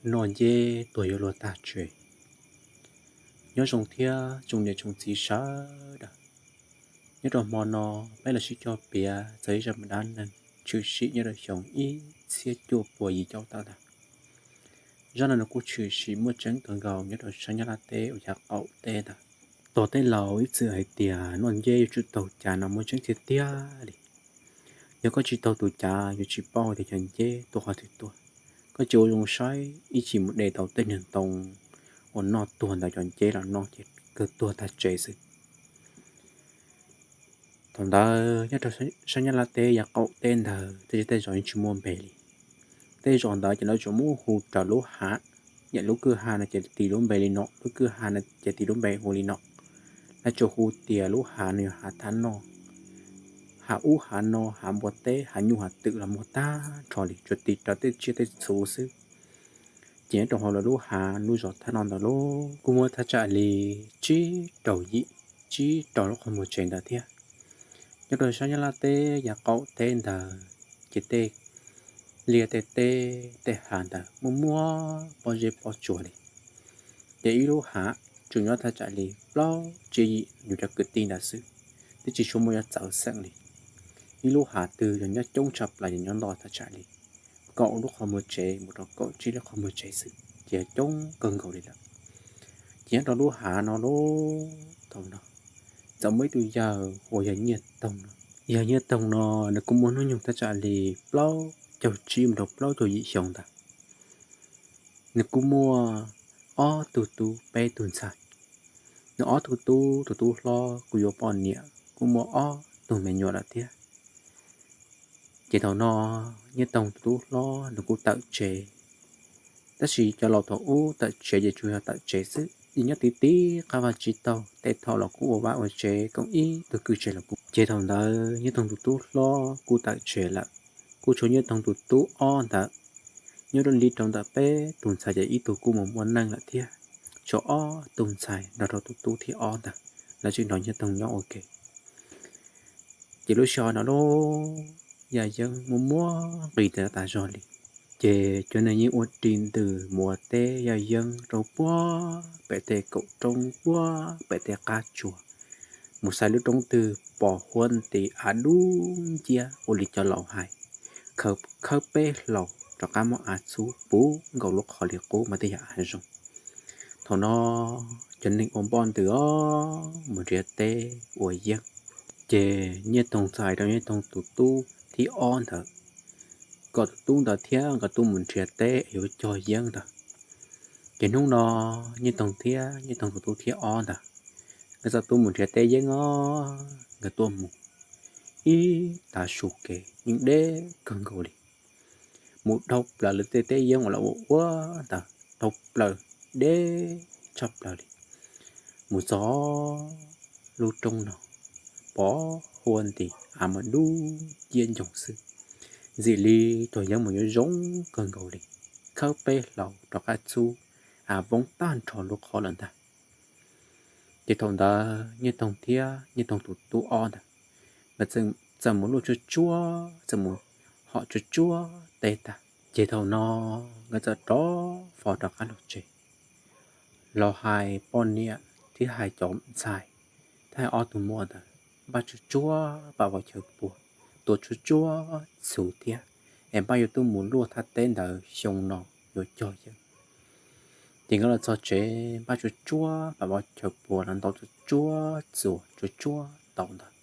Noj nceb tuag yuav luag tag tsev. Nyob zoo thiab tsoom niam tsoom txiv sawv daws. Nyob rau hmo no, peb los sib cog piav txog ib zaj dab neeg tshwm sim nyob rau xyoo ib txhiab cuaj puas yim caum tawm ntag. Zaj no nws kuj tshwm sim muaj tseeb kawg nkaus nyob rau sab Nyab Laj teb uas yog qaum teb ntag. Tog tej laus ib txwm hais tias noj nceb yuav tsum taug cav no muaj tseeb tiag tiag li. Yog koj tsis taug tus cav yuav tsis paub tias cov nceb tuaj qhov twg tuaj. Koj tsis ua zoo saib ib chim mus de tau tej niag ntoo uas noj tuag ntawd cov nceb los noj ces kawg tuag tag tsev xwb. Thaum ntawd nyob rau sab Nyab Laj teb yog qaum teb ntawd, tej zej tej zos yeej tsis muaj npe li. Tej zos ntawd ces lawv tsuas muab hu raws lub hav, yam lub kwj ha no ces tis lub npe li no, lub kwj ha no ces tis lub npe hu li no. Lawv tsuas hu tias lub hav no yog hav thab noj, hav ub hav no, hav npua teb, hav nyuj hav twm los muaj tag nrho li, tsuas tis raws tej tsiaj tej txhu xwb. Ces nyob rau hauv lawv lub hav lub zos thab noj ntawd los kuj muaj thaj tsam li tsib rau yim, tsib rau lub qhov muag tsev ntawd thiab. Nyob rau sab Nyab Laj teb yog qaum teb ntawd, ces tej liaj tej teb tej hav ntawd muaj muaj pob zeb pob tsuas li. Ces ib lub hav tsuas nyob thaj tsam li plaub tsib yim nyuag cov kwv tij ntawd xwb, twb tsis tshua muaj yuav txawv xeem li. Ib lub hav twg yog nyob coob tshaj plaws yog nyob ntau thaj tsam li kaum lub qhov muag tsev mus rau kaum tsib lub qhov muag tsev xwb, ces yog coob kawg nkaus li lawm. Ces nyob rau lub hav no los thaum no txawm muaj ib tug yawg uas yog Nyiaj Toog no. Yawg Nyiaj Toog no nws kuj muaj hnub nyoog thaj tsam li plaub caug tsib mus rau plaub caug yim xyoo ntawd. Nws kuj muaj ob tug tub peb tug ntxhais. Nws ob tug tub, tus tub hlob kuj yuav poj niam kuj muaj ob tug me nyuam lawm thiab. Ces thaum no Nyiaj Toog tus tub hlob nws kuj tawm tsev, tab sis cov laus thaum ub tawm tsev ces tsuas yog tawm tsev xwb, nyob tib tib qab vaj tsib taug, tej thaum los kuj ua vaj ua tsev koom ib tug kwj tsev los kuj. Ces thaum ntawd Nyiaj Toog tus tub hlob kuj tawm tsev lawm, kuj tshuav Nyiaj Toog tus tub ob ntawd. Nyob rau li rau ntawm peb tus ntxhais ces ib tug kuj mus muaj neej lawm thiab, tshuav ob tug ntxhais nrog rau tus tub thib ob ntawd, lawv tseem nrog Nyiaj Toog nyob ua ke. Ces lub sij hawm no los Yaj Yeeb muaj muaj nqis tas zog li. Ces cov neeg yeej ua ris ntws mus ua teb Yaj Yeeb rau puag pem tej kaum roob puag pem tej qab tsuas, mus xaiv lub roob twg pom huab nti av dub nciab ua li cov laus hais, khawb peb hlau rov qab muab av txhub puv nkaus lub qhov li qub mas tej yog av zoo. Thaum no cov neeg ua npoj ntws os mus nrhiav teb ua yeeb. Ces Nyiaj Toog txawm hais rau Nyiaj Toog tus tub thib ob ntawd kom tus tub ntawd thiab nkawd tuaj mus nrhiav teb es yuav cog yeeb ntawd. Ces hnub no Nyiaj Toog thiab Nyiaj Toog tus tub thib ob ntawd nkawd txawm tuaj mus nrhiav teb yeeb os. Nkawd tuaj mus ib tav su kev yeej deb kawg nkaus li. Mus dhau plaws lawv tej teb yeeb uas lawv ua ua ntawd, dhau plaws deb tshaj plaws li. Mus txog lub roob no pom huab nti av mas dub ciab ncoo xwb, ntxim li cog yeeb mas yuav zoo kawg nkaus li, khawb peb hlau rov qab txhub, av voob tag nrho lub qhov lawm ntag. Ces thaum ntawd Nyiaj Toog thiab Nyiaj Toog tus tub ob ntawd nkawd txawm mus luaj tsuag tsuag, txawm mus hom tsuag tsuag teb tag. Ces thaum no nkawd txawm rov fo rov qab los tsev, los hais poj niam thiab hais cov ntxhais thiab hais ob tug muam ntawd npaj tsuag tsuag pam vov chaw pua, tuav tsuag tsuag txhuv thiab, es npaj yuav tuaj mus luaj thaj teb ntawd xyoo no yuav cog yeeb. Ces nkawd los txog tsev npaj tsuag tsuag pam vov chaw pua los ntaus tsuag tsuag txhuv tsuag tsuag tau ntawd.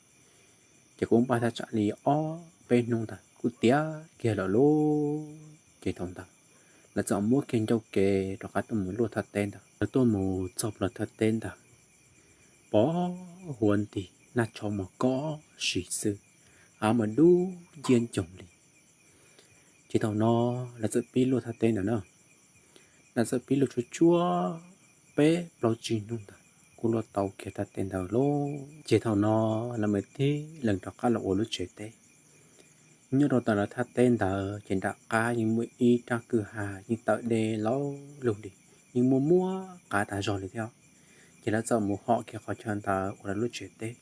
Ces kuj npaj thaj tsam li ob peb hnub ntawd kuj tiav kiag lawm lauj. Ces thaum ntawd lawv txawm muab kiag ncauj kev rov qab tuaj mus luaj thaj teb ntawd. Lawv tuaj mus txog plaws thaj teb ntawd, pom huab nti nag tshauv mos kob si xwb, av mas dub nciab ncoog li. Ces thaum no lawv txawm pib luaj thaj teb ntawd na. Lawv txawm pib luaj tsuag tsuag peb plaub tsib hnub ntawd kuj luaj tau kiag thaj teb ntawd lauj. Ces thaum no lawv mam tib leeg rov qab los ua lub tsev teb. Nyob rau ntawm lawv thaj teb ntawd ces nram qab yeej muaj ib rab kwj ha yeej tawm deb laus lug li, yeej muaj muab qav tas zog li thiab. Ces lawv txawm mus hom kiag qhov chaw ntawd ua lawv lub tsev teb.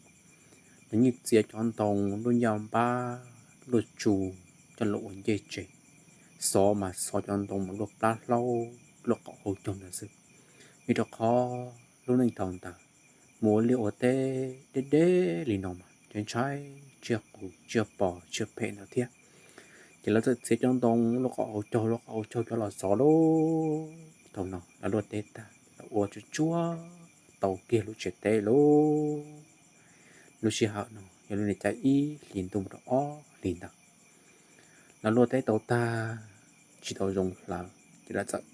Lawv yeej txiav cov ntoo luaj ncaj npab luaj tsu coj los ua ncej tsev, xov mas xov cov ntoo mas luaj plab hlaub lub qab hau caug ntawd xwb. Vim rau qhov lub neej thaum ntawd mus ua liaj ua teb deb deb li no mas ntshai tsiaj qus tsiaj pos tsiaj phem ntawd thiab. Ces lawv txawm txiav cov ntoo lub qab hau caug lub qab hau caug cov los xov lub. Thaum no lawv luaj teb tag lawv ua tsuag tsuag tau kiag lub tsev teb lub. Lub sij hawm no yog lub niaj caij ib hlis ntuj mus rau ob hlis ntawd. Lawv luaj teb tau tag tsis tau zoo hlawv ces lawv txawm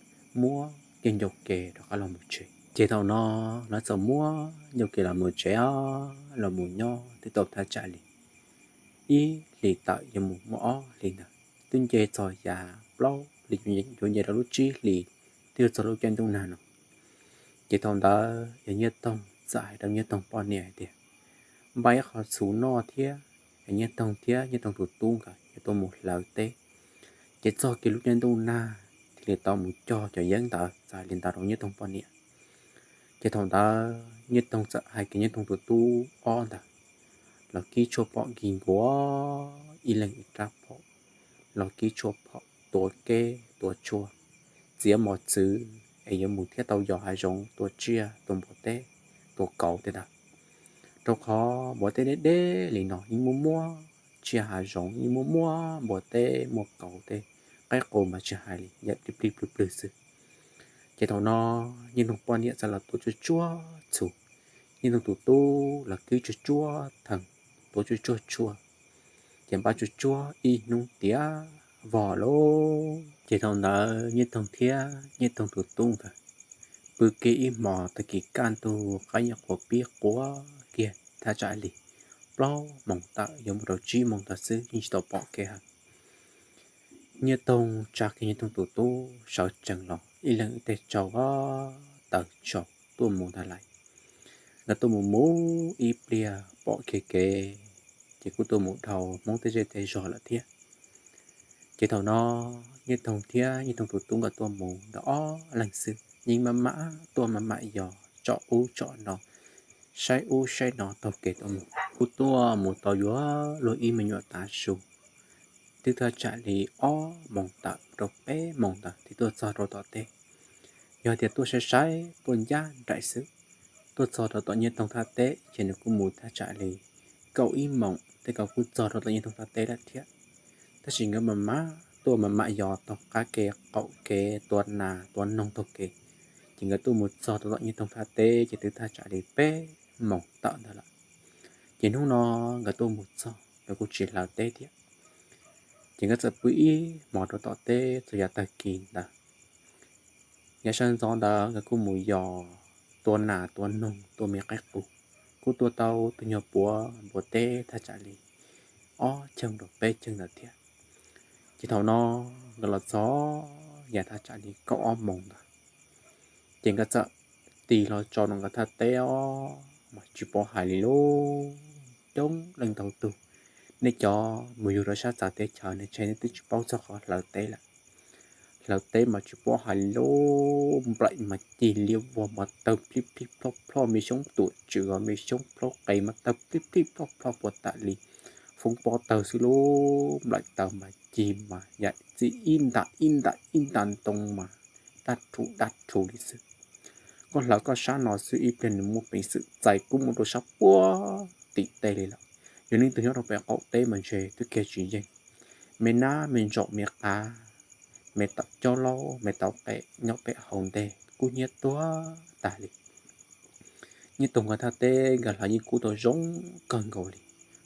muab kiag ncauj ke rov qab los mus tsev. Ces thaum no lawv txawm muab ncauj ke los mus tsev os, los mus nyob twb tau thaj tsam li ib hlis tawm yuav mus muaj ob hlis ntawd, twb nce txog yav plaub hlis yuav nce rau lub tsib hlis twb yuav txog lub caij ntuj nag no. Ces thaum ntawd yog Nyiaj Toog txawm hais rau Nyiaj Toog poj niam hais tias, npaj ib qho txhuv noj thiab, Nyiaj Toog thiab Nyiaj Toog tus tub nkawd yuav tuaj mus hlawv teb. Ces txog kiag lub caij ntuj nag thiaj li tau mus cog cov yeeb ntawd, txawm hais li ntawd rau Nyiaj Toog poj niam. Ces thaum ntawd Nyiaj Toog txawm hais kiag Nyiaj Toog tus tub ob ntawd los kib tshuaj phom nkig nkuav, ib leeg ib rab phom, los kib tshuaj phom, tuav keb tuav tshuaj, txiav mos txwv es yuav mus thiab tau yos hav zoov tua tsiaj tua npua teb, tua kauv tej ntawd. Rau qhov npua teb deb deb li no yeej muaj muaj tsiaj hav zoov, yeej muaj muaj npua teb muaj kauv tej, qaib qus mas tsis hais li, yam plig plig plwg plwg xwb. Ces thaum no Nyiaj Toog poj niam txawm los tuav tsuag tsuag txhuv, Nyiaj Toog tus tub los kib tsuag tsuag theem, tuav tsuag tsuag tshuaj, ces npaj tsuag tsuag ib hnub tiav vog lauj. Ces thaum ntawd Nyiaj Toog thiab Nyiaj Toog tus tub nkawd pw kiag ib hmos, tag kis kaj ntug qaib nyuam qhuav pib quav kiag thaj tsam li plaub moos tawm yuav mus rau tsib moos ntawd xwb, yeej tsis tau pom kev heev. Nyiaj Toog tsa kiag Nyiaj Toog tus tub sawv tsees los ib leeg ib teg tsau, taws tsau tuaj mus ntag lauj. Nkawd tuaj mus mus ib pliag pom kiag kev, ces kuj tuaj mus dhau Hmoob tej zej tej zog lawm thiab. Ces thaum no Nyiaj Toog thiab Nyiaj Toog tus tub nkawd tuaj mus nkawd ob leeg xwb, yeej maj mam tuaj maj mam yos, tsom ub tsom no, saib ub saib no taug kev tuaj mus. Kuj tuaj mus tau yuav luag ib me nyuam tav su, twb thaj tsam li ob moos tawm rau peb moos ntawd thiaj tuaj txog rau tom teb. Yog tias tuaj saib saib tuaj ncaj nraim xwb, tuaj txog rau tom Nyiaj Toog thaj teb ces nws kuj mus thaj tsam li kaum ib moos tej kaum kuj txog rau tom Nyiaj Toog thaj teb lawm thiab. Tab sis nkawd maj mam tuaj maj mam yos taug qab kev qaum kev tua nas tua noog taug kev, ces nkawd tuaj mus txog rau tom Nyiaj Toog thaj teb ces twb thaj tsam li peb moos tawm ntawd lawm. Ces hnub no nkawd tuaj mus txog nkawd kuj tsis hlawv teb thiab. Ces nkawd txawm pw ib hmos rau tom teb txog yav tag kis ntawd. Yav sawv ntxov ntawd nkawd kuj mus yos tua nas tua noog tua me qaib qus, kuj tua tau tus nyuag puav npua teb thaj tsam li ob cheej rau peb cheej ntawd thiab. Ces thaum no nkawd los txog yav thaj tsam li kaum ob moos ntawd, ces nkawd txawm tig hlo tso rau nkawd thaj teb os, mas tsis paub hais li lauj. Coob leej ntau tug, nej cov mus yug rau sab txawv teb chaws nej ntshe nej twb tsis paub txog qhov hlawv teb lawm. Hlawv teb mas tsis paub hais li lauj, nplaim mas cig liab vog mas tawg plij plij ploj ploj, me xyoob tuam tswm os me xyoob plaub qe mas tawg plij plij ploj ploj puas tam li foob pob tawg xwb lauj. Nplaim tawg mas cig mas yam txij ib nta ib nta ib nta ntoo mas dab rhuv dab rhuv li xwb. Koj hlawv koj sab no xwb ib pliag nws muaj peev xwm txais kub mus rau sab puag tim tej li lawm. Yog leej twg nyob rau pem qaum teb mas ntshe twb kiag tsis yeej. Me nab me ntsaum me qav, me tauv cob laub me tauv qe nyob pem hauv ntej kub hnyiab tuag tag li. Nyiaj Toog nkawd thaj teb nkawd hlawv yeej kub tau zoo kawg nkaus li,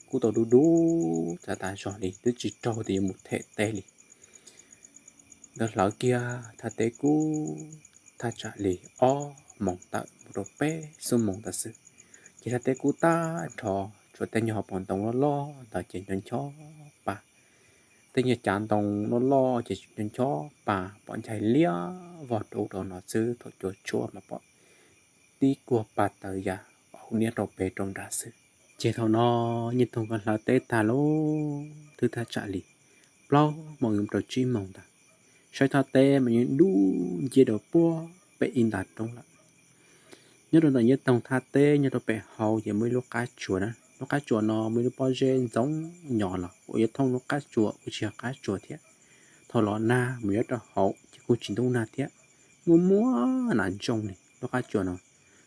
kub tau dub dub tas tas zog li twb tsis raug tias yuav mus them teb li. Nkawd hlawv kiag thaj teb kub thaj tsam li ob moos tawm mus rau peb xuab moos ntawd xwb, ces thaj teb kub tag nrho, tshuav tej nyuag hauv paus ntoo loj loj ntawd ces ncho ncho pa. Tej nyuag cav ntoo loj loj ces ncho ncho pa pom ncaig liab vog rau ub rau no xwb, thaum cua tshuaj mas pom tib kuag pa taws ya hauv niab rau pem rau nrad xwb. Ces thaum no Nyiaj Toog nkawd hlawv teb tag lauj, twb thaj tsam li plaub moos yuav mus rau tsib moos ntawd, saib thaj teb mas yeej dub nciab rau puag pem ib nta roob lawm. Nyob rau ntawm Nyiaj Toog thaj teb nyob rau pem hauv ces muaj ib lub qab tsuas na, lub qab tsuas no muaj ib lub pob zeb ntxoov nyo los uas yuav thooj lub qab tsuas kuj tsis yog qab tsuas thiab. Thaum los nag mus nyob rau hauv ces kuj tsis ntub nag thiab, muaj muaj nas ntsoov li lub qab tsuas no.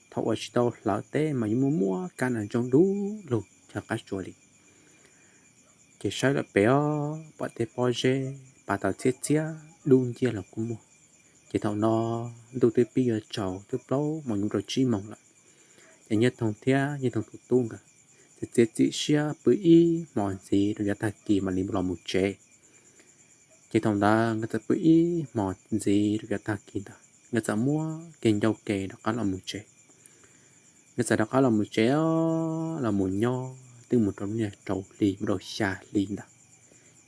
Thaum uas tsis tau hlawv teb mas yeej muaj muaj kab nas ntsoov dub lug chaw qab tsuas li. Ces saib lawm pem os, pom tej pob zeb pas tawm txhiab txhiab dub nciab los kuj muaj. Ces thaum no ntuj twb pib yuav tsaus twb plaub moos yuav rau tsib moos lawm. Ces Nyiaj Toog thiab Nyiaj Toog tus tub nkawd txiav txim siab pw ib hmos ntxiv rau yav tag kis mam li los mus tsev. Ces thaum ntawd nkawd txawm pw ib hmos ntxiv rau yav tag kis ntawd nkawd txawm muab kiag ncauj ke rov qab los mus tsev. Nkawd txawm rov qab los mus tsev, los mus nyob twb mus rau lub niag rau hli mus rau xya hli ntawd.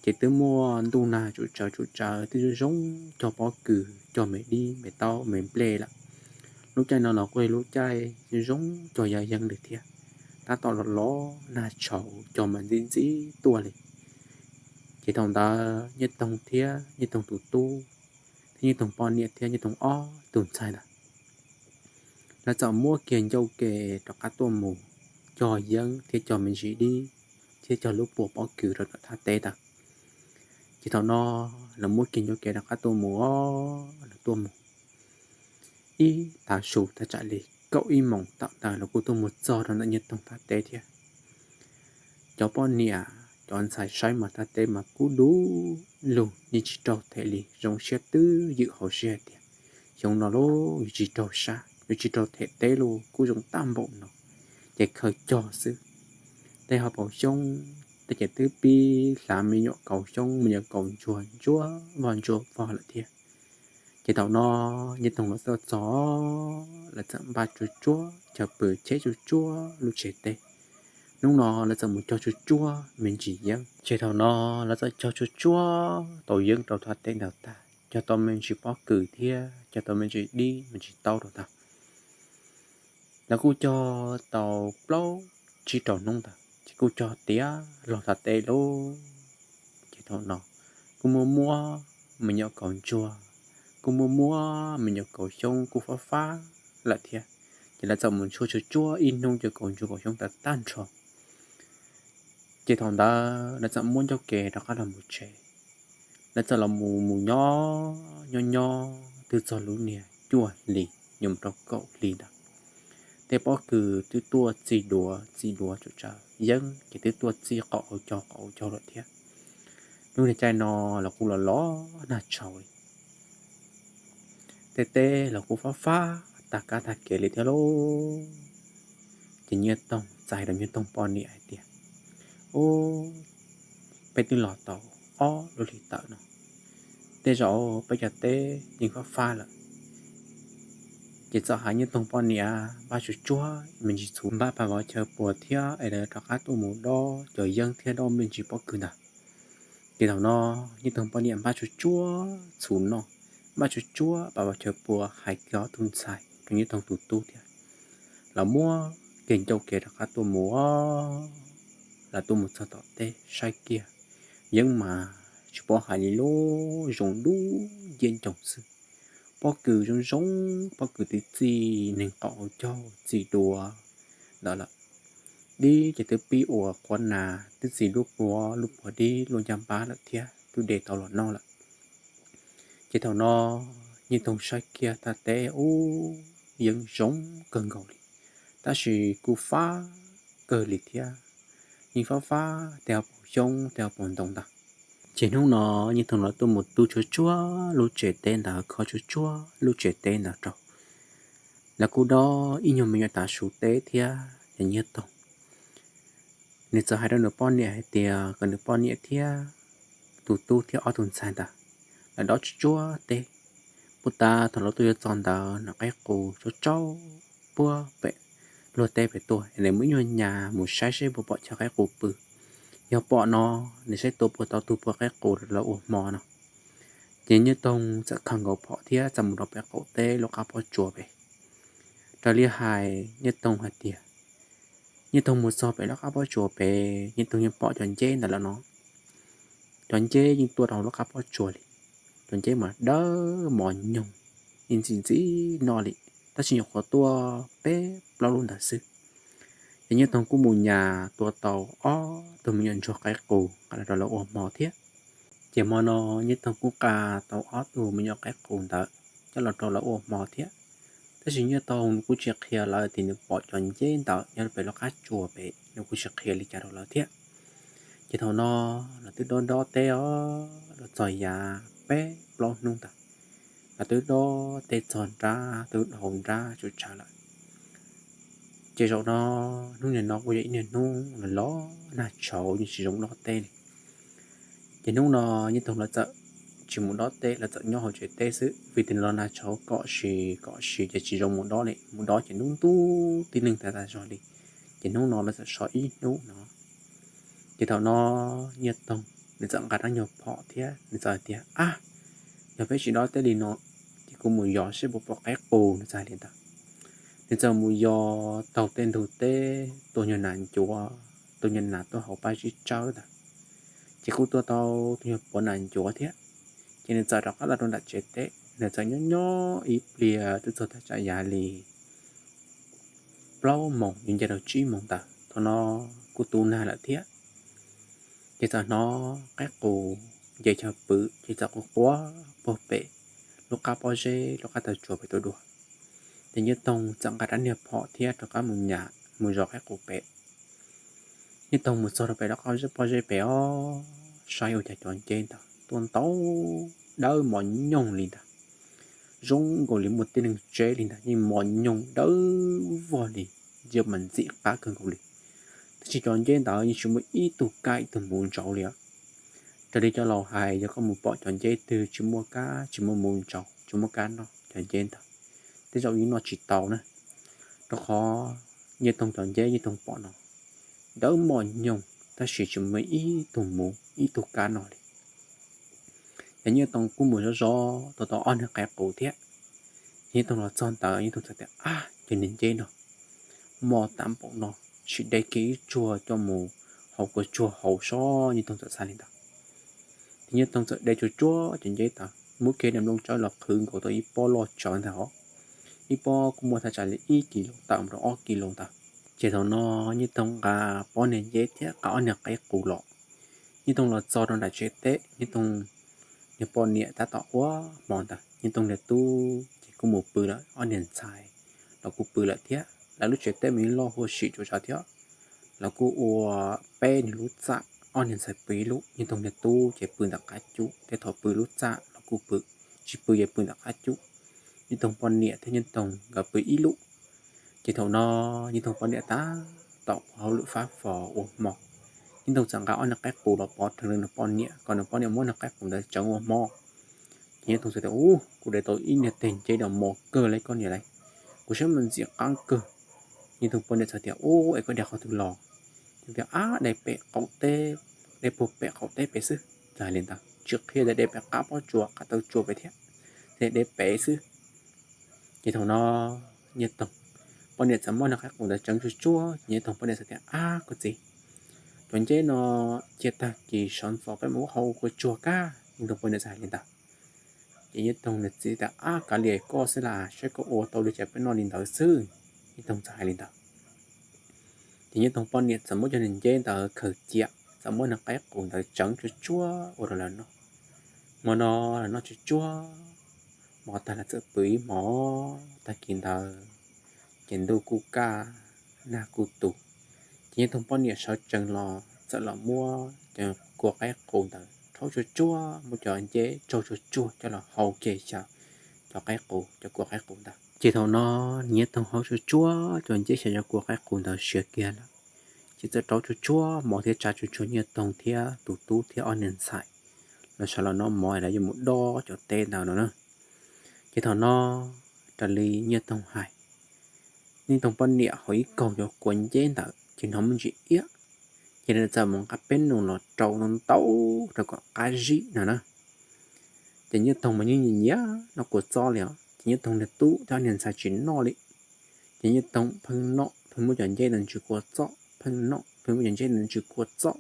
Ces twb muaj ntuj nag tsum tsawv tsum tsawv twb zoo zoo cog pob kws cog me dib me taub me nplej lawm. Lub caij no los kuj yog lub caij zoo zoo cog yaj yeeb li thiab, tab tom los los nag tshauv cog mas ntxim ntxim tuaj li. Ces thaum ntawd Nyiaj Toog thiab Nyiaj Toog tus tub thiab Nyiaj Toog poj niam thiab Nyiaj Toog ob tug ntxhais ntawd lawv txawm muab kiag ncauj ke rov qab tuaj mus cog yeeb thiab cog me ntsis dib thiab cog lub puas pob kws rau tom thaj teb ntawd. Ces thaum no lawv muab kiag ncauj ke rov qab tuaj mus os, lawv tuaj mus ib tav su thaj tsam li kaum ib moos tawm ntawd lawv kuj tuaj mus txog rau ntawm Nyiaj Toog thaj teb thiab. Cov poj niam cov ntxhais saib mas thaj teb mas kub dub lug yeej tsis raug them li, zoo siab twb ywm hauv siab hais tias xyoo no los yuav tsis raug sab yuav tsis raug them teb los kuj zoo tag npaum no, ces khaws cog xwb. Tej hauv paus xyoob tej ces twb pib hlav me nyuam kaus xyoob me nyuam kaus ntsuag ntsuab vog ntsuab vog lawm thiab. Ces thaum no Nyiaj Toog lawv txawm txog, lawv txawm npaj tsuag tsuag chaw pw cheb tsuag tsuag lub tsev teb. Hnub no lawv txawm mus cog tsuag tsuag me ntsis yeeb. Ces thaum no lawv txawm cog tsuag tsuag tau yeeb rau thaj teb ntawd tag, cog tau me ntsis pob kws thiab cog tau me ntsis dib me ntsis taub rau ntag. Lawv kuj cog tau plaub tsib rau hnub ntawd ces kuj cog tiav los thaj teb lauj. Ces thaum no kuj muaj muaj me nyuam kaus ntsuag, kuj muaj muaj me nyuam kaus xyoob kuj fab fab lawm thiab. Ces lawv txawm mus ntxhua tsuag tsuag ib hnub ces kaus ntsuag kaus xyoob tawm tag nrho. Ces thaum ntawd lawv txawm muab ncauj ke rov qab los mus tsev. Lawv txawm los mus mus nyob nyob nyob twb txog lub niag cuaj hli yuav mus rau kaum hli ntawd. Tej pob kws twb tuaj txi duav txi duav tsum tsawv, yeeb ces twb tuaj txi qaum hauv caug qaum hauv caug lawm thiab. Lub niag caij no los kuj los los nag tshauv li, tej teb los kuj fab fab tag kab tag kev li thiab lauj. Ces Nyiaj Toog txais rau Nyiaj Toog poj niam hais tias, Ub, peb twb los tau ob lub hlis tawm no, tej zaum peb cov teb yeej fab fab lawm. Ces txawm hais Nyiaj Toog poj niam npaj tsuag tsuag me ntsis txhuv npaj pas vov chaw puas thiab es lawv rov qab tuaj mus dob cov yeeb thiab dob me ntsis pob kws ntawd. Ces thaum no Nyiaj Toog poj niam npaj tsuag tsuag txhuv noj, npaj tsuag tsuag pas vov chaw puas, hais kiag ob tug ntxhais rau Nyiaj Toog tus tub thiab. Lawv muab kiag ncauj kev rov qab tuaj mus, lawv tuaj mus txog tom teb saib kiag, yeeb mas tsis paub hais li lauj, zoo dub nciab ncoo xwb. Pob kws zoo zoo, pob kws twb txi neeg qaum hauv caug txi duav ntawd lawm. Dib ces twb pib ua quav nas, twb txi lub puas lub puas dib luaj ncaj npab lawm thiab twb de tau los noj lawm. Ces thaum no Nyiaj Toog saib kiag thaj teb ub, yeeb zoo kawg nkaus li, tab sis kuj fab kawg li thiab, yeej fab fab tej hauv paus xyoob tej hauv paus ntoo ntag. Ces hnub no Nyiaj Toog lawv tuaj mus tu tsuag tsuag lub tsev teb ntawd, kho tsuag tsuag lub tsev teb ntawd rau. Lawv kuj dob ib nyuag me nyuam tav su teb thiab. Ces Nyiaj Toog nws txawm hais rau nws poj niam hais tias kom nws poj niam thiab tus tub thiab ob tug ntxhais ntawd, lawv dob tsuag tsuag teb. Puag ta thaum lawv tuaj yuav txog ntawd no qaib qus tsaub tsaub puag pem luag teb pem tuaj, nws muaj ib nyuag nyas mus saib seb puas pom chaw qaib qus pw. Yog pom no, nws saib tua puas tau tug puas qaib qus rau lawv ua hmo no. Ces Nyiaj Toog txawm khaws nkaus phom thiab txawm mus rau pem qaum teb lub qab pob tsuas pem. Raws li hais Nyiaj Toog hais tias, Nyiaj Toog mus txog pem lub qab pob tsuas pem, Nyiaj Toog yeej pom cov nceb ntawd lawm no. Cov nceb yeej tuaj rau lub qab pob tsuas li. Cov nceb mas dawb mos nyoog, yeej ntxim ntxim noj li, tab sis nyuam qhuav tuaj peb plaub lub ntawd xwb. Ces Nyiaj Toog kuj mus nyas tua tau ob tug me nyuam ntsuag qaib qus nqa los rau lawv ua hmo thiab. Ces hmo no Nyiaj Toog kuj nqa tau ob tug me nyuam qaib qus ntawd coj los rau lawv ua hmo thiab. Tab sis Nyiaj Toog nws kuj tsis qhia lawv tias nws pom cov nceb ntawd nyob pem lub qab tsuas pem, nws kuj tsis qhia li cas rau lawv thiab. Ces thaum no lawv twb dob dob teb os, los txog yav peb plaub hnub ntawd, lawv twb dob teb txog nrab, twb dhau nrab tsuj tshav lawm. Ces zaum no, hnub niaj no kuj yog ib niaj hnub los los nag tshauv yeej tsis zoo dob teb li. Ces hnub no Nyiaj Toog lawv txawm tsis mus dob teb, lawv txawm nyob hauv tsev teb xwb, vim tias los nag tshauv kom si kom si ces tsis zoo mus dob li, mus dob ces ntub ntub tib neeg tas tas zog li. Ces hnub no lawv txawm so ib hnub no. Ces thaum no Nyiaj Toog nws txawm nqa rab nyuag phom thiab nws txawm hais tias, Ab, yog peb tsis dob teb li no, ces kuv mus yos seb puas pom qaib qus, nws txawm hais li ntawd. Nws txawm mus yos taug tej ntug teb, tua nyuag nas ncuav, tua nyuag nas tuaj hauv pab zib tsawb ntawd, ces kuj tua tau tus nyuag puav nas ncuav thiab. Ces nws txawm rov qab los rau nram tsev teb, nws txawm nyob nyob ib pliag twb txog tag tsam yav li plaub moos yuav nce rau tsib moos ntawd, thaum no kuj tu nag lawm thiab. Ces txawm hnov qaib qus nce chaw pw, ces txawm quaj quaj puag pem lub qab pob zeb, lub qab taw tsuas pem tuaj dua. Ces Nyiaj Toog txawm nqa rab niag phom thiab rov qab mus nyas mus zov qaib qus pem. Nyiaj Toog mus txog rau pem lub qab pob zeb pem os, saib ua cas cov nceb ntawd tuaj ntau dawb mos nyoog li ntag, zoo nkaus li muaj tib neeg tseb li ntag, yeej mos nyoog dawb vog li, ntsia mas ntxim qab kawg nkaus li. Tab sis cov nceb ntawd yeej tsis muaj ib tug kab ib tug muv ntsaud li os. Raws li cov laus hais, yog koj mus pom cov nceb twg tsis muaj kab tsis muaj muv ntsaud, tsis muaj kab noj, cov nceb ntawd tej zaum yeej noj tsis tau na, rau qhov Nyiaj Toog cov nceb Nyiaj Toog pom no dawb mos nyoog tab sis tsis muaj ib tug muv ib tug kab noj li. Ces Nyiaj Toog kuj mus zov zov tau tau ob niag qaib qus thiab. Ces Nyiaj Toog los txog ntawd Nyiaj Toog txawm tias, Ab, cov niag nceb no mos tas npaum no, sim de kiag ib tsuag coj mus hau kua tsuag hauv sob, Nyiaj Toog txawm xav li ntawd. Ces Nyiaj Toog txawm de tsuag tsuag cov nceb ntawd muab kiag daim nplooj tsawb los qhwv nkaus tau ib pob loj tsawv ntag os, ib pob kuj muaj thaj tsam li ib kis lus tawm mus rau ob kis lus ntawd. Ces thaum no Nyiaj Toog nqa pob niag nceb thiab nqa ob niag qaib qus los. Nyiaj Toog los txog rau nram tsev teb, Nyiaj Toog niag poj niam tab tom ua hmo ntawd, Nyiaj Toog niag tub ces kuj mus pw lawm, ob niag ntxhais los kuj pw lawm thiab. Lawv lub tsev teb mas yeej loj huam sim tsuas tsav thiab. Lawv kuj ua peb niag lub txaj, ob niag ntxhais pw ib lub, Nyiaj Toog niag tub ces pw ntawm qab cub, tej thaum pw lub txaj los kuj pw, tsis pw ces pw ntawm qab cub. Nyiaj Toog poj niam thiab Nyiaj Toog nkawd pw ib lub. Ces thaum no Nyiaj Toog poj niam tab tom ua hauj lwm fab fo ua hmo, Nyiaj Toog txawm nqa ob niag qaib qus los pov rheev rau nws poj niam kom nws poj niam muab niag qaib qus ntawd tseev ua hmo. Ces Nyiaj Toog txawm tias, Ub, kuv de tau ib niag teg nceb no mos kawg li koj niam lauj, kuv saib mas ntxim qab kawg. Nyiaj Toog poj niam txawm tias, Ub, es koj de qhov twg los? Nyiaj Toog tias, Ab, de pem qaum teb, de puag pem qaum teb pem xwb. Txawm hais li ntawd, tsis qhia tias de pem qab pob tsuas qab taw tsuas pem thiab, tias de pem xwb. Ces thaum no Nyiaj Toog poj niam txawm muab niag qaib qus ntawd tseev tsuag tsuag, ces Nyiaj Toog poj niam txawm tias, Ab, koj txiv, cov nceb no cia tag kis sawv ntxov peb mus ua hauj kua tsuag kab. Nyiaj Toog poj niam txawm hais li ntawd. Ces Nyiaj Toog niag txiv tias, Ab, kav liam koj xwb las, saib koj ua tau li cas peb noj li ntawd xwb. Nyiaj Toog txawm hais li ntawd. Ces Nyiaj Toog poj niam txawm muab cov niag nceb ntawd khaws cia, txawm muab niag qaib qus ntawd tseev tsuag tsuag ua rau lawv noj. Hmo no lawv noj tsuag tsuag, hmo tag lawv txawm pw ib hmo. Tag kis ntawd ces ntuj kuj kaj, nag kuj tu. Ces Nyiaj Toog poj niam sawv tsees los txawm los muab cov kua qaib qus ntawd rhaub tsuag tsuag, muab cov nceb rhaub tsuag tsuag coj los hau kiag xyaw cov qaib qus, cov kua qaib qus ntawd. Ces thaum no Nyiaj Toog hau tsuag tsuag cov nceb xyaw cov kua qaib qus ntawd siav kiag lawm, ces txawm rau tsuag tsuag mov thiab tsa tsuag tsuag Nyiaj Toog thiab tus tub thiab ob niag ntxhais los sawv los noj mov es lawv yuav mus dob cov teb ntawd no na. Ces thaum no raws li Nyiaj Toog hais, Nyiaj Toog poj niam hau ib kaug cov kua nceb ntawd ces hnov muaj ntsis iab, ces nws txawm mus nqa peb nus los rau ntau ntau rau kom qab zib no na. Ces Nyiaj Toog mas yeej nyiam nyiam noj kua txob li os, ces Nyiaj Toog niag tub thiab ob niag ntxhais tsis noj li. Ces Nyiaj Toog pheej noj pheej muab cov nceb ntawd ntsws kua txob, pheej noj pheej muab cov nceb ntawd ntsws kua txob.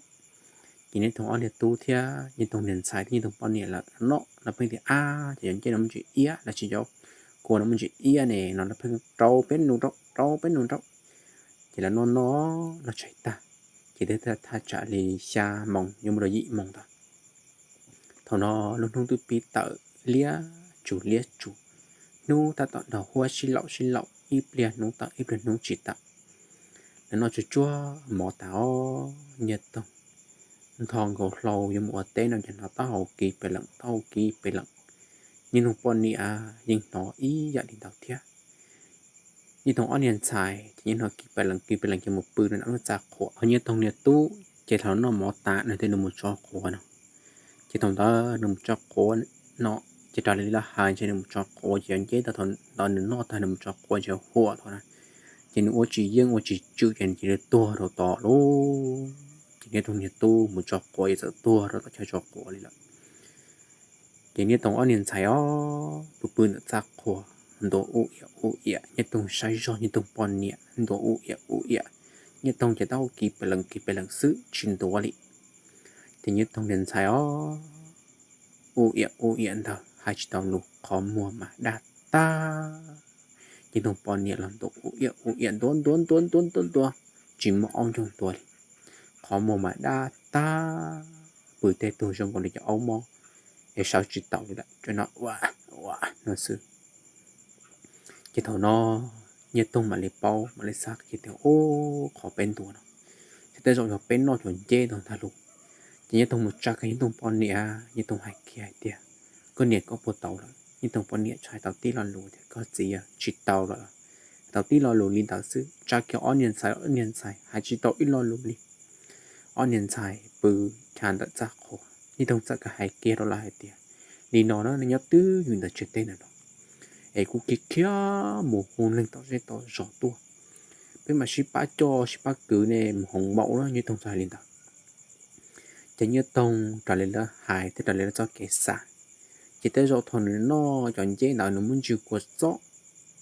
Ces Nyiaj Toog ob niag tub thiab Nyiaj Toog niag ntxhais thiab Nyiaj Toog poj niam lawv noj, lawv pheej tias, Ab, ces cov nceb no muaj ntsis iab, lawv tsis cov kua no muaj ntsis iab ne, no lawv pheej rau peb nus rau, rau peb nus rau. Ces lawv noj noj los tshais tag, ces twb thaj tsam li xya moos yuav mus rau yim moos ntawd. Thaum no lub hnub twb pib tawm liab tsus liab tsus, hnub tab tom nrog huab sib laum sib laum ib pliag hnub tawm ib pliag hnub tsis tawm. Nws noj tsuag tsuag mov tas os, Nyiaj Toog ntho nkaus hlau yuav mus ua teb no ces hnov taub hau kiv pes leem taub hau kiv pes leem. Nyiaj Toog poj niam yeej hnov ib yam li ntawd thiab. Nyiaj Toog ob niag ntxhais ces yeej hnov kiv pes leem kiv pes leem ces mus pw rau nram lub txaj qhuav. Ho Nyiaj Toog niag tub ces thaum noj mov tas nws thiaj li mus tso quav no. Ces thaum ntawd nws mus tso quav no, ces raws li lawv hais ntshe nws mus tso quav ces yog nceb tau thaum ntawd nws noj tag nws mus tso quav ntshe huam thaum na, ces nws ua tsis yeej ua tsis tswm ces nws cia li tuag rau tod lauj. Ces Nyiaj Toog niag tub mus tso quav ces txawm tuag rau tom chaw tso quav li lawm. Ces Nyiaj Toog ob niag ntxhais os pw pw ntawm txaj qhuav ntuav ub iam ub iam, Nyiaj Toog saib zog Nyiaj Toog poj niam ntuav ub iam ub iam. Nyiaj Toog ces taub hau kiv pes leem kiv pes leem xwb tsis ntuav li. Ces Nyiaj Toog niag ntxhais os ub iam ub iam ntawd hais tsis tau lus qhov muag mas daj tag. Nyiaj Toog poj niam los ntuav ub iam ub iam ntuav ntuav ntuav ntuav ntuav ntuav tsis muaj aub ncoog ntuav li. Qhov muag mas daj tag, pw tej tug zoo nkaus li cov aub mob es sawv tsis taus li lawm, tsuas hnov ua ua no xwb. Ces thaum no Nyiaj Toog mam li paub mam li xav kiag tias ub, qhov peb ntuav no ces tej zaum yog peb noj cov nceb ntawd ntag lauj. Ces Nyiaj Toog mus tsa kiag Nyiaj Toog poj niam, Nyiaj Toog hais kiag hais tias koj niam koj puas tau lawm? Nyiaj Toog poj niam tsis hais tau tib lo lus tias koj txiv, tsis tau lawm. Tau tib lo lus li ntawd xwb, tsa kiag ob niag ntxhais, ob niag ntxhais hais tsis tau ib lo lus li. Ob niag ntxhais pw chav ntawm txaj qhuav, Nyiaj Toog txawm hais kiag rau lawv hais tias li no na, nej nyob twj ywm ntawm tsev teb ntawm no es kuv kiag khiav mus hu neeg tom zej tom zos tuaj, peb mam sib pab coj sib pab kwv nej mus hoos maum na. Nyiaj Toog txawm hais li ntawd. Ces Nyiaj Toog raws li lawv hais thiab raws li lawv txoj kev xav, ces tej zaum thaum nws noj cov nceb ntawd nws muab ntswg kua txob,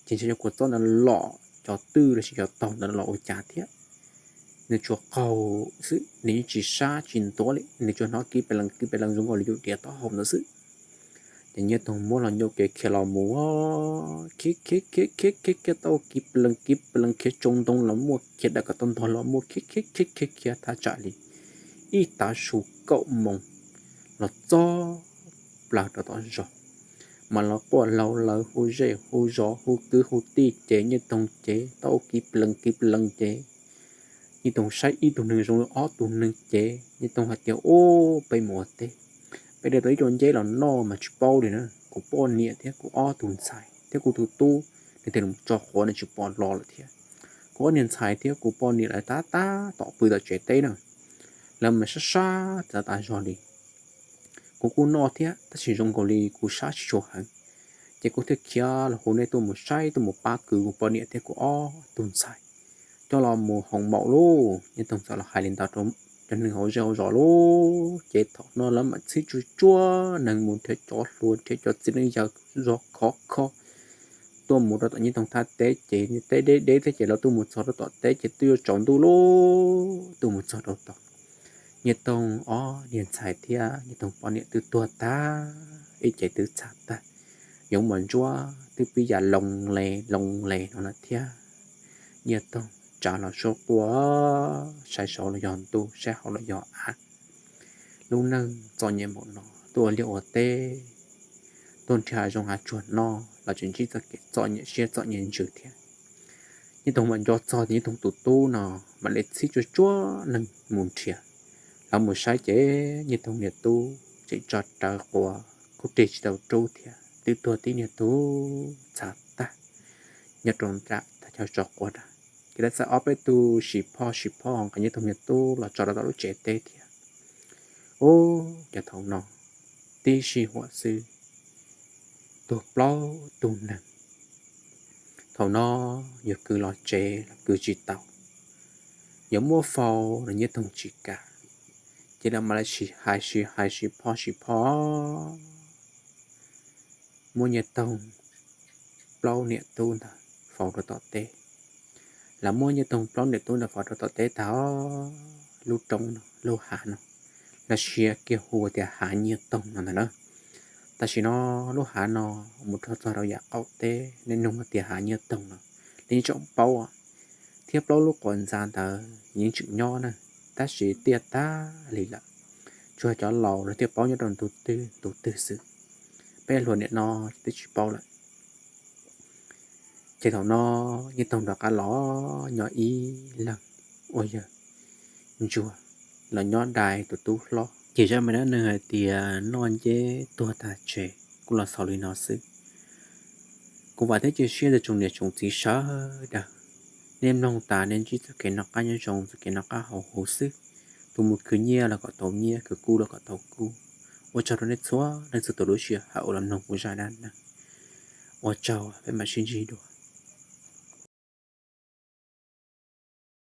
ces ntshe cov kua txob ntawd lom cov twj los sis cov taug ntawd los ua cas thiab. Nws tsuas qaug xwb, nws yeej tsis sab tsis ntuav li, nws tsuas hnov kiv pes lees kiv pes lees zoo nkaus li yus diav taub hau ntawd xwb. Ces Nyiaj Toog muab hlo ncauj kev khiav los mus, khiav khiav khiav khiav khiav khiav tau kiv pes lees kiv pes lees khiav tsoo ntoo los muaj, khiav dawm kom tau ntog los muaj, khiav khiav khiav khiav khiav thaj tsam li ib tav su kaum moos los txog plaws rau tom zos, mas los quaj hlauv lawv hu zej hu zos hu kwv hu tij ces Nyiaj Toog ces tau kiv pes lees kiv pes lees ces Nyiaj Toog saib ib tug neeg zoo li ob tug neeg ces Nyiaj Toog hais tias ub, peb mus ua teb, peb de tau ib co nceb los noj mas tsis paub li na. Kuv poj niam thiab kuv ob tug ntxhais thiab kuv tus tub nws tias nws mus tso quav nws tsis pom los lawm thiab. Kuv ob niag ntxhais thiab kuv poj niam lawv tab tab tom pw tom tsev teb na, lawv mas sab sab txav tas zog li. Kuv kuj noj thiab tab sis zoo nkaus li kuv sab tsis tshua heev, ces kuv thiaj khiav los hu nej tuaj mus saib tuaj mus pab kwv kuv poj niam thiab kuv ob tug ntxhais coj los mus hoos maum lauj. Nyiaj Toog txawm los hais li ntawd rau cov neeg hauv zej hauv zos lauj. Ces thaum no lawv mam txhib tsuag tsuag neeg mus nrhiav cov hluas nrhiav cov txiv neej yawg zog khov kho tuaj mus rau tom Nyiaj Toog thaj teb ces teb deb deb thiab ces lawv tuaj mus txog rau tom teb ces twb yuav tsaus ntuj lauj. Tuaj mus txog rau tod, Nyiaj Toog ob niag ntxhais thiab Nyiaj Toog poj niam twb tuag tag, ib ce twb txhav tag, yoov mos ntsuab twb pib ya loo le loo le no lawm thiab. Nyiaj Toog tsav los suab quaj, saib saud los yog ntuj, saib hauv los yog av. Lub neej txom nyem npaum no, tuaj ua liaj ua teb, tuaj nrhiav hav zoov hav tsuag noj los tseem ntsib txoj kev txom nyem siab txom nyem ntsws thiab. Nyiaj Toog mam nco txog tias Nyiaj Toog tus tub no mam li txhib tsuag tsuag neeg mus nrhiav. Lawv mus saib ces Nyiaj Toog niag tub tseem tso rawv quas kuj rig tsis tau rub thiab, twb tuag tib niag tug txhav tag nyob rau nram thaj chaw tso quav nrad. Ces lawv txawm ob peb tug sim phoj sim phoj nqa Nyiaj Toog niag tub los tso rau tom lub tsev teb thiab. Ub, ces thaum no tib sij huam xwb tuag plaub tug neeg. Thaum no yuav kwv los tsev los kwv tsis tau, yuav muab faus los Nyiaj Toog tsis kam. Ces lawv mam li sib hais sib hais sib phoj sib phoj, muab Nyiaj Toog plaub niam tub ntawd faus rau tom teb. Lawv muab Nyiaj Toog plaub niam tub ntawd faus rau tom teb tag, lub roob no lub hav no lawv siav kiag hu tias Hav Nyiaj Toog no ntag na. Tam sim no lub hav no mus rau txog rau yam qaum teb nej nug tias Hav Nyiaj Toog no, nej yeej tseem paub, thiab plaub lub quas ntxa ntawd yeej tseem nyob na, tab sis tiaj tag li lawm. Tsuas cov laus lawv thiaj paub nyob rau ntu twg ntu twg xwb, peb hluas niam no twb tsis paub lawm. Ces thaum no Nyiaj Toog rov qab los nyob ib leeg ua yawg ntsuag los nyob dai tus tub hlob. Ces zaj me dab neeg hais tias noj nceb tuag tag tseg kuj los xaus li no xwb. Kuv vam thiab cia siab tias tsoom niam tsoom txiv sawv daws, nej mloog tas nej ntsib txoj kev noj qab nyob zoo, txoj kev noj qab haus huv xwb. Tus mus khwv nyiaj los kom tau nyiaj, khwv kub los kom tau kub. Ua tsaug rau nej txhua leej txhua tus lub sij hawm uas los mloog kuv zaj dab neeg. Ua tsaug, peb mam sib ntsib dua.